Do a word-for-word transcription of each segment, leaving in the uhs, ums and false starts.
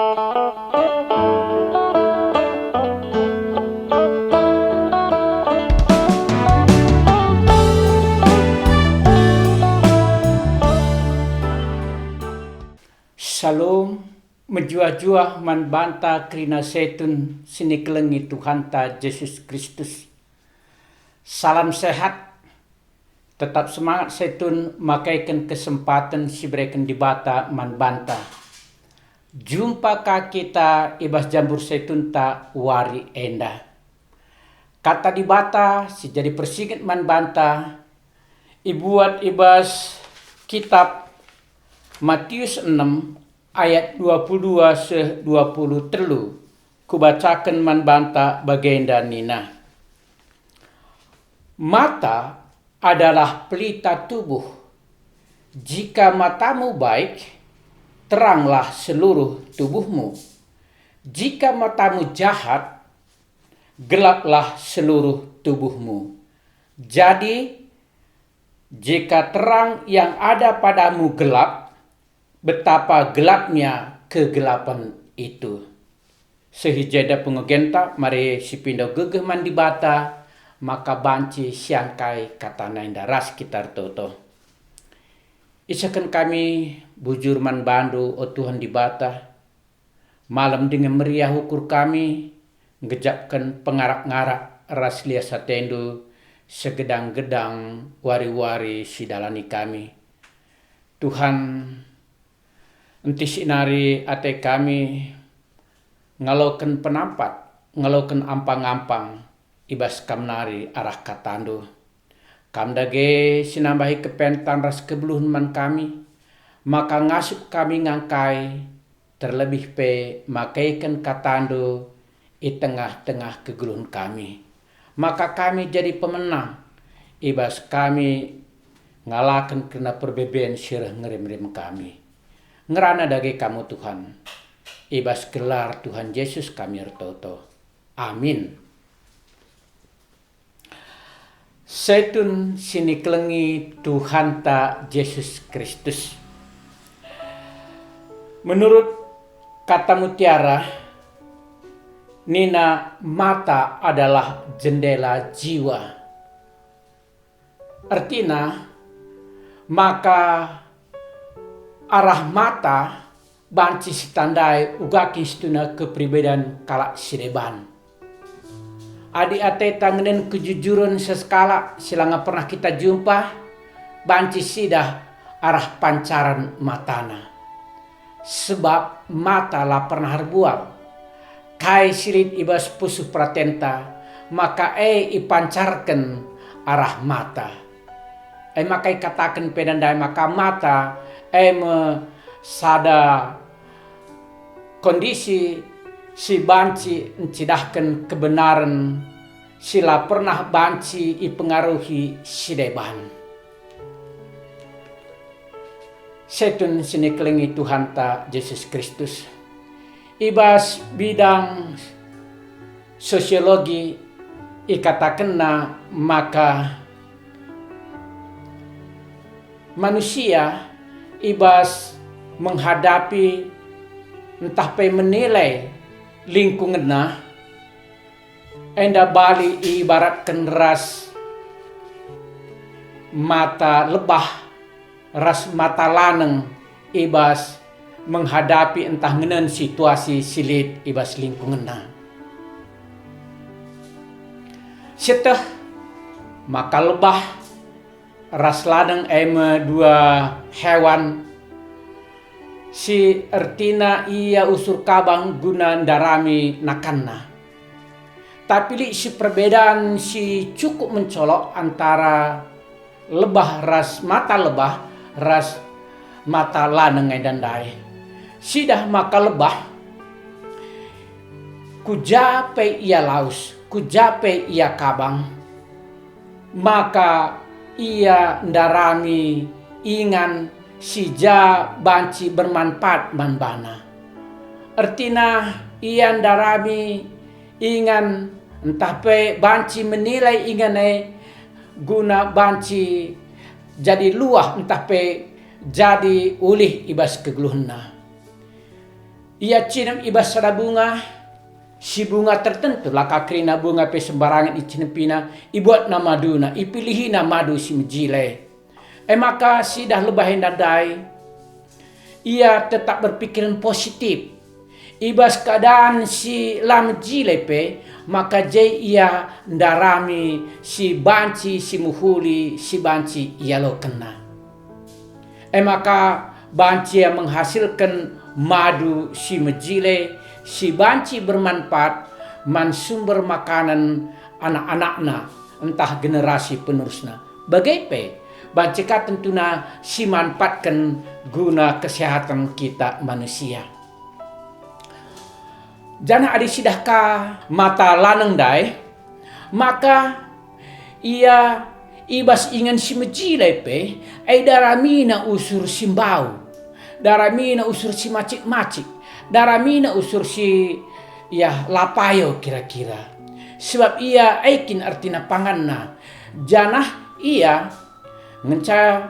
Shalom, mejuah-juah man banta kerina setun si nikelengi Tuhanta Jesus Kristus. Salam sehat, tetap semangat setun makaiken kesempaten si ibereken Dibata man banta. Jumpa ka kita i bas jambur setunta wari enda. Kata Dibata si jadi persinget man banta ibuat i bas kitap Matius enem ayat dua puluh dua seh dua puluh telu. Kubacaken man banta bagenda nina, "Mata adalah pelita tubuh. Jika matamu baik, teranglah seluruh tubuhmu. Jika matamu jahat, gelaplah seluruh tubuhmu. Jadi, jika terang yang ada padamu gelap, betapa gelapnya kegelapan itu." Seh i jenda pengogenta, mari sipindo gegeh man Dibata, maka banci siangkai kataNa enda ras kita ertoto. Isehken kami bujur man baNdu, o Tuhan Dibata, malem dingen meriah ukur kami, nggejapken pengarak-ngarak ras lias ateNdu segedang-gedang wari-wari si dalani kami. Tuhan, ntih si nari ate kami ngaloken penampat, ngaloken ampang-ampang i bas Kam nari arah kataNdu. Kam dage si nambahi kepentan ras kegeluhen man kami, maka ngasup kami ngangkai, terlebih pe makaiken kataNdu i tengah-tengah kegeluhen kami. Maka kami jadi pemenang i bas kami ngalaken kerna perbeben si reh ngerem-rem kami. Ngerana dage Kam, o Tuhan. I bas gelar Tuhan Jesus kami ertoto. Amin. Setun si nikelengi Tuhanta Jesus Kristus. Menurut kata mutiara, nina mata adalah jendela jiwa. Ertina maka arah mata banci sitandai uga kin situhuna kepribadian kalak si deban. Adi ateta ngenen kejujuren sekalak si langa pernah kita jumpa, banci sidah arah pancaran matana. Sebab mata la pernah erbual. Kai si lit i bas pusuh peratenta, maka e ipancarken arah mata. E maka ikataken pe ndai maka mata e me sada kondisi si banci ncidahken kebenaren si la pernah banci ipengaruhi si deban. Setun si nikelengi Tuhanta Jesus Kristus. I bas bidang sosiologi ikatakenna maka manusia i bas menghadapi ntah pe menilai lingkungenna, enda bali iibaratken ras mata lebah ras mata laneng i bas menghadapi ntah ngenen situasi si lit i bas lingkungenna. Sieteh maka lebah ras laneng e me dua hewan si ertina ia usur kabang guna ndarami nakanna. Tapi lit si perbedaan si cukup mencolok antara lebah ras mata lebah ras mata laneng enda ndai. Sidah maka lebah, ku ja pe ia lawes, ku ja pe ia kabang, maka ia ndarami ingan si ja banci bermanfaat man bana. Ertina ia ndarami ingan ntah pe banci menilai ingan e guna banci jadi luah ntah pe jadi ulih i bas kegeluhenna. Ia cinem i bas sada bunga, si bunga tertentu, la ka kerina bunga pe sembarangen icinepina, ibuatna maduna, ipilihina madu si mejile. E maka si idah lebah enda ndai, ia tetap berpikiren positif. I bas keadaan si la mejile pe, maka je ia ndarami si banci si mehuli si banci ialokenna. E maka banci ia menghasilken madu si mejile, si banci bermanfaat man sumber makanen anak-anakna ntah generasi penerusna. Bage pe, banci ka tentuna si manfaatken guna kesehatan kita manusia. Janah adi sidah ka mata laneng ndai, maka ia i bas ingan si mejile pe, e daramina usur si mbau, daramina usur si macik-macik, daramina usur si, ya, la payo kira-kira. Sebab ia e kin ertina panganna, janah ia ngenca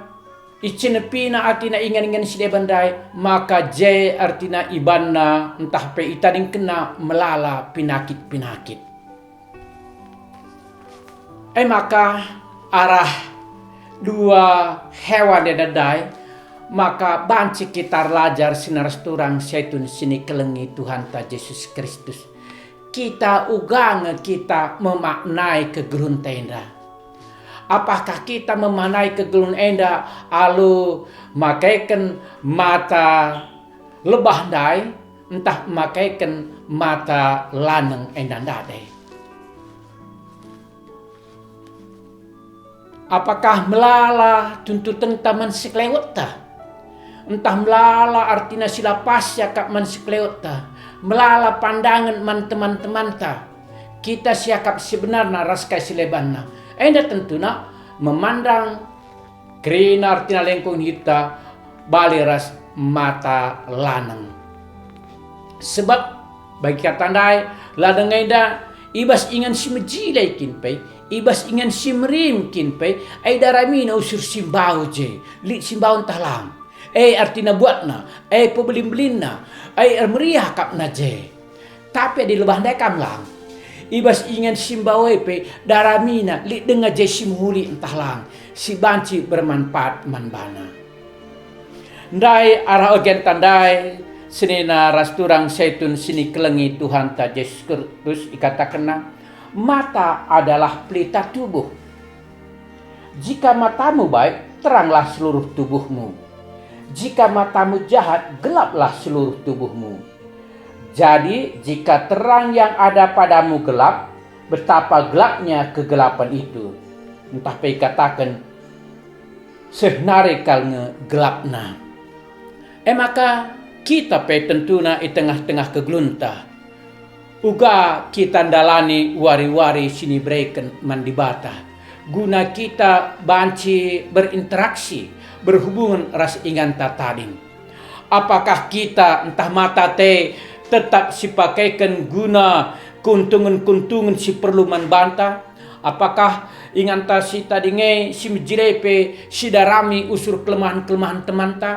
icenepina atina ingan-ingan si deban ndai, maka je ertina ibanna ntah pe itadingkenna melala pinakit-pinakit. E maka arah dua hewan enda ndai, maka banci kita erlajar sinaras turang setun si nikelengi Tuhanta Jesus Kristus. Kita uga nge kita memaknai kegeluhenta enda. Apakah kita memaknai kegeluhen enda alu makeken mata lebah ndai, ntah makeken mata laneng enda ndai? Apakah melala tuntutenta man sekelewetta? Ntah melala ertina si la pas siakap man sekelewetta? Melala pandangen man teman-temanta? Kita siakap sebenarna ras kai si lebanna. Enda tentuna memandang kerina ertina lengkung kita bali ras mata laneng. Sebab bagi kata ndai, ladang enda i bas ingan si mejile kin pe, i bas ingan si merim kin pe, e daramina usur si mbau je, lit si mbau ntah lang. E ertina buatna, e pebelim-belimna, e ermeriah akapna je. Tapi adi lebah ndai kam lang, i bas ingan si mbau e pe daramina lit denga je si mehuli ntah lang, si banci bermanfaat man bana. Ndai arah ogenta ndai, senina ras turang setun si nikelengi Tuhanta Jesus Kristus ikatakenna, "Mata adalah pelita tubuh. Jika matamu baik, teranglah seluruh tubuhmu. Jika matamu jahat, gelaplah seluruh tubuhmu. Jadi, jika terang yang ada padamu gelap, betapa gelapnya kegelapan itu." Ntah pe ikataken, "Seh nari kal nge gelapna." E maka, kita pe tentuna i tengah-tengah kegeluhenta, uga kita ndalani wari-wari si nibereken man Dibata, guna kita banci berinteraksi, berhubungen ras inganta tading. Apakah kita ntah mata te tetap sipakeken guna keuntungen-keuntungen si perlu man banta? Apakah inganta si tading e si mejile pe sidarami usur kelemahen-kelemahen temanta?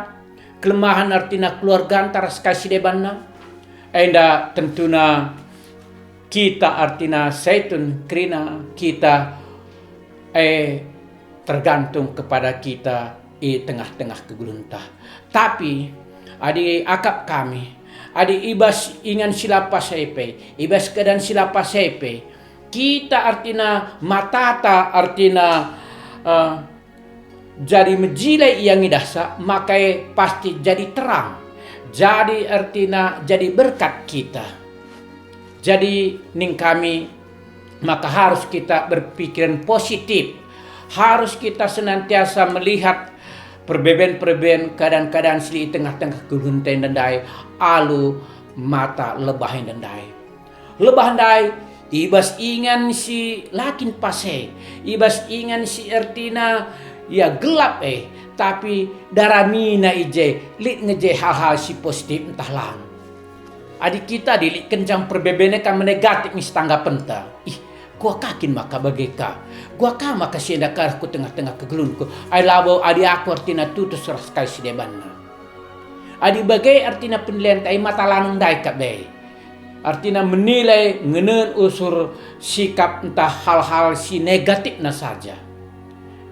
Kelemahen ertina keluarganta ras kai si debanna? Enda tentuna kita ertina setun kerina kita, eh, tergantung kepada kita i tengah-tengah kegeluhenta. Tapi adi akap kami, adi i bas ingan si la pas e pe, i bas keadaan si la pas e pe, kita ertina matata ertina, eh, jadi mejile ia ngidahsa, maka e pasti jadi terang. Jadi ertina jadi berkat kita. Jadi ning kami, maka harus kita berpikiran positif. Harus kita senantiasa melihat perbeben-perbeben, keadaan-keadaan si lit i tengah-tengah kegeluhenta ndai alu mata lebah enda ndai. Lebah ndai, i bas ingan si la kin pas e, i bas ingan si ertina ia gelap e, tapi daramina i je lit nge je hal-hal si positif ntah lang. Adi kita adi lit kenca perbeben e kam negatif nge si tanggapenta. Ih, kuga kin maka bage ka? Kuga ka maka si enda ka arah ku tengah-tengah kegeluhenku? Ai labo adi aku ertina tutus ras kai si debanna. Adi bage artina penilaianta e, maka lanai ndai kap be. Artina menilai ngenen usur sikap ntah hal-hal si negatifna saja.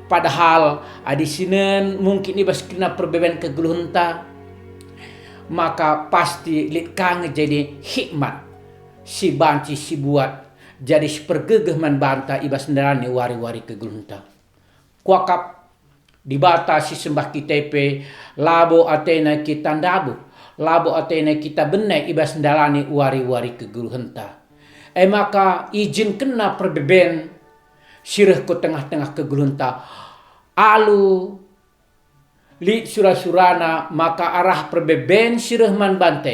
Padahal adi sinen mungkin i bas kerina perbeben kegeluhenta, maka pasti lit ka nge jadi hikmat si banci sibuat jadi si pergegeh man banta i bas ndalani wari-wari kegeluhenta. Kuakap Dibata si sembah kita pe labo atena kita ndabuh, labo atena kita bene i bas ndalani wari-wari kegeluhenta. E maka izinkenna perbeben si reh ku tengah-tengah kegeluhenta. Alu lit sura-surana maka arah perbeben si reh man banta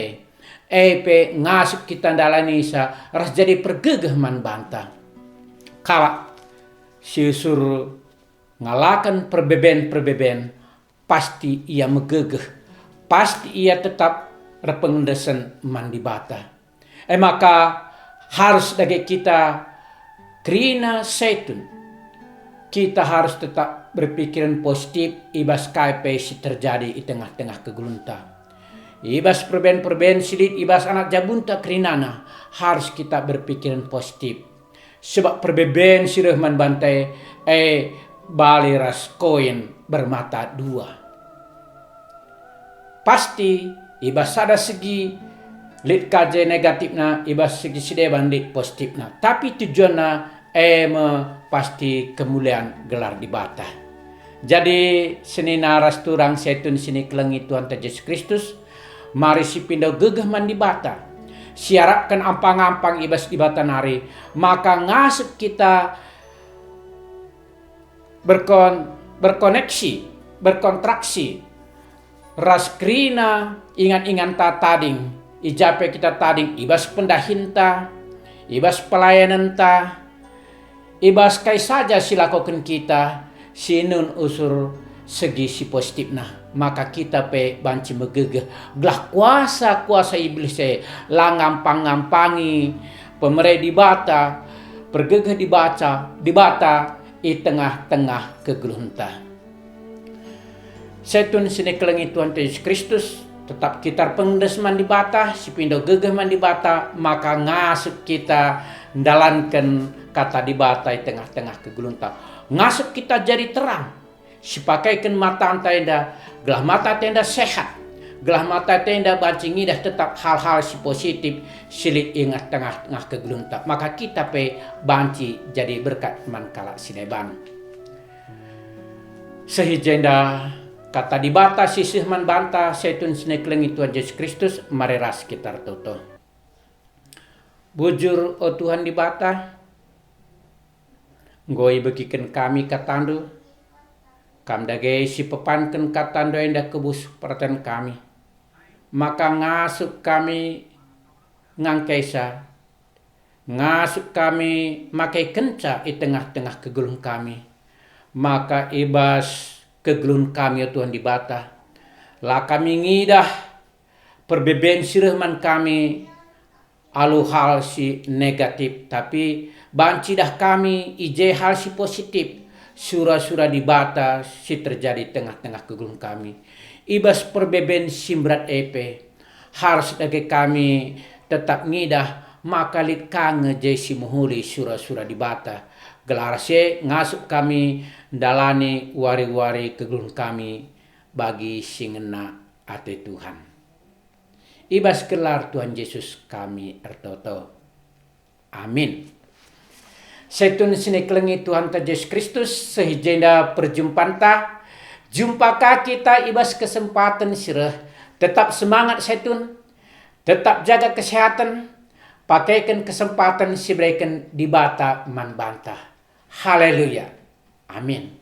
e pe ngasup kita ndalanisa ras jadi pergegeh man banta. Kalak si usur ngalaken perbeben-perbeben, pasti ia megegeh, pasti ia tetap erpengendesen man Dibata. E maka, harus dage kita kerina setun. Kita harus tetap berpikiren positif i bas kai pe si terjadi i tengah-tengah kegeluhenta. I bas perben-perben si lit i bas anak jabunta kerinana, harus kita berpikiren positif. Sebab perbeben si reh man banta e bali ras koin bermata dua. Pasti i bas sada segi lit ka je negatifna, i bas segi si deban lit positifna. Tapi tujuanna e me pasti kemulian gelar Dibata. Jadi, senina ras turang setun si nikelengi Tuhanta Jesus Kristus, mari sipindo gegeh man Dibata, siarapken ampang-ampang i bas Dibata nari, maka ngasup kita berkon-, berkoneksi, berkontraksi ras kerina ingan-inganta tading, i ja pe kita tading i bas pendahinta, i bas pelayanenta, i bas kai saja si lakoken kita, si nun usur segi si positifna, maka kita pe banci megegeh gelah kuasa-kuasa Iblis e la ngampang-ngampangi pemere Dibata, pergegeh Dibata, Dibata i tengah-tengah kegeluhenta. Setun si nikelengi Tuhanta Jesus Kristus, tetap kita erpengendesen man Dibata, sipindo gegeh man Dibata, maka ngasup kita ndalanken Kata Dibata i tengah-tengah kegeluhenta. Ngasup kita jadi terang, sipakaiken matanta enda, gelah matanta enda sehat, gelah matanta enda banci ngidah tetap hal-hal si positif si lit i tengah-tengah kegeluhenta, maka kita pe banci jadi berkat man kalak si deban. Seh i jenda Kata Dibata si seh man banta, setun si nikelengi Tuhan Jesus Kristus, mari ras kita ertoto. Bujur, o Tuhan Dibata, enggo ibegiken kami KataNdu, Kam dage si pepanken KataNdu enda ku bas peraten kami, maka ngasup kami ngangkaisa, ngasup kami makaikenca i tengah-tengah kegeluhen kami, maka i bas kegeluhen kami, o Tuhan Dibata, la kami ngidah perbeben si reh man kami alu hal si negatif, tapi banci idah kami i je hal si positif, sura-sura Dibata si terjadi tengah-tengah kegeluhen kami. I bas perbeben si mberat e pe, harus dage kami tetap ngidah maka lit ka nge je si mehuli sura-sura Dibata, gelah si e ngasup kami ndalani wari-wari kegeluhen kami bagi si ngena ate Tuhan. I bas gelar Tuhan Jesus kami ertoto. Amin. Setun si nikelengi Tuhanta Jesus Kristus, seh i jenda perjumpanta. Jumpa ka kita i bas kesempaten si reh. Tetap semangat setun, tetap jaga kesehatan, pakaiken kesempaten si ibereken Dibata man banta. Haleluya. Amin.